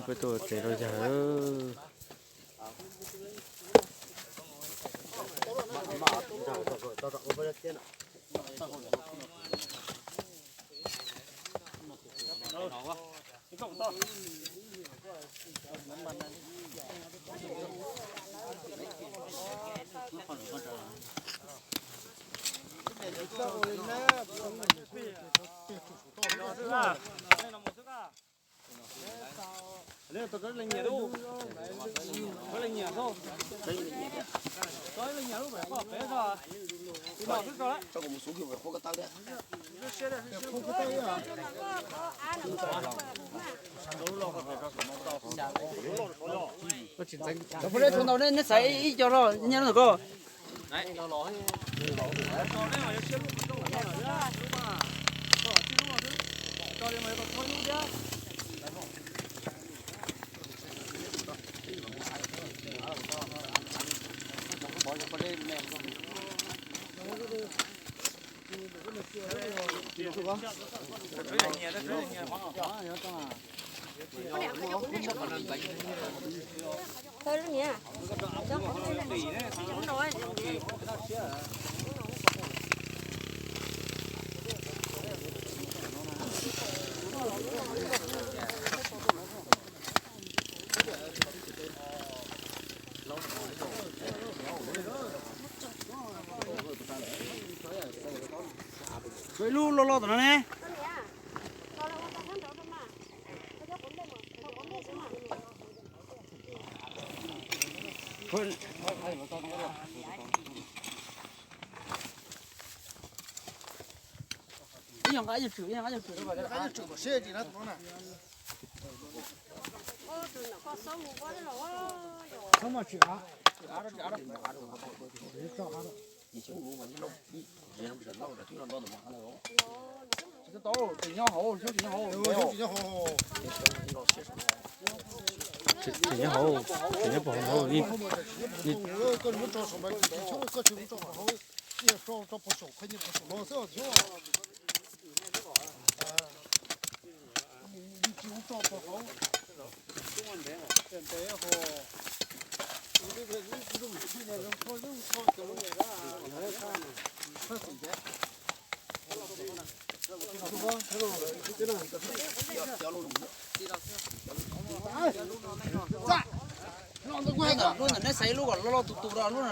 Peb tuaj tsev rau yawg. Tus ntawd neb xaiv ib co rau nyiaj rau ntawm ko. Tso ib lub loj loj tom no ne. Ib nyuag nqa ib nyuag tswm, ib nyuag nqa ib nyuag tswm rau kom seb. Txhob muaj tswm av. Tsis tau, tseem nyob hauv, tseem nyob hauv. Tseem nyob hauv, tseem nyob puag hauv. Koj muab tso saum ma, koj tsis muab tso puag hauv, tso puag saum, qhov nyiaj puag saum no xwb os. Lub ntawm neb xaiv lub kom loj loj tus tus rau lub na.